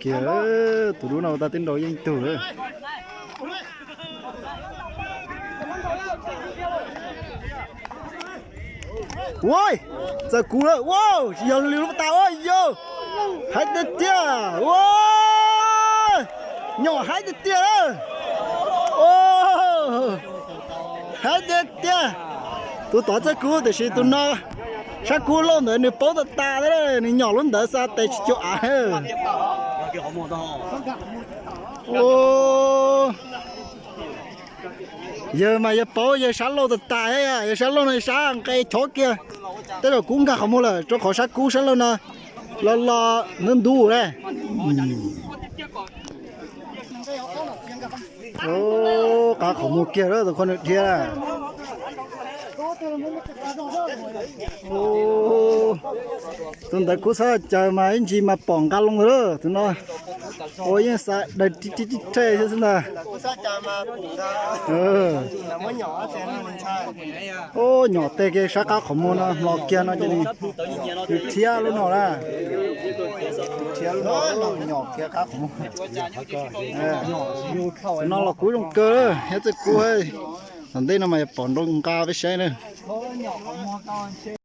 Tiag, tus dub no ua tau tib nrau yeej tug lawm. Ua, txawm kuv lawm ua, tsis yog li lub tas ua yau. Haib tiag tiag ua, nyom haib tiag tiag lawm. Haib tiag tiag. Tus tod txawj kub tiam sis tus no sab kub lauj ntawd nws paub tas tas thiab, nws nyom lub ntawd xa tes tsis cuag av. Yawg mas yawg paub, yawg sab laug tas tas thiab, yawg sab laug no sab nqe chob kiag. Tej zaum kub nkag qhov muag lawm rau qhov sab kub sab laug no los los ntub ntub na. Qab qhov muag kiag lawm tus qhua nws dhia. Tus ntawd kuv txhob caws mas ib ntsis mas pom nqa loo lawm tus no. Ua yeej xa daws tib tib tib rhe xwb ntag. Ub, nyom tej kev sab qab qhov muag no hlo kiag no ces nws thiab lub no na. Thiab lub no nyom kiag qab qhov muag. Tus no los kub zoo kawg, thiab txawj kub. Tom ntej no mas yuav pom nroo nqa peb saib na.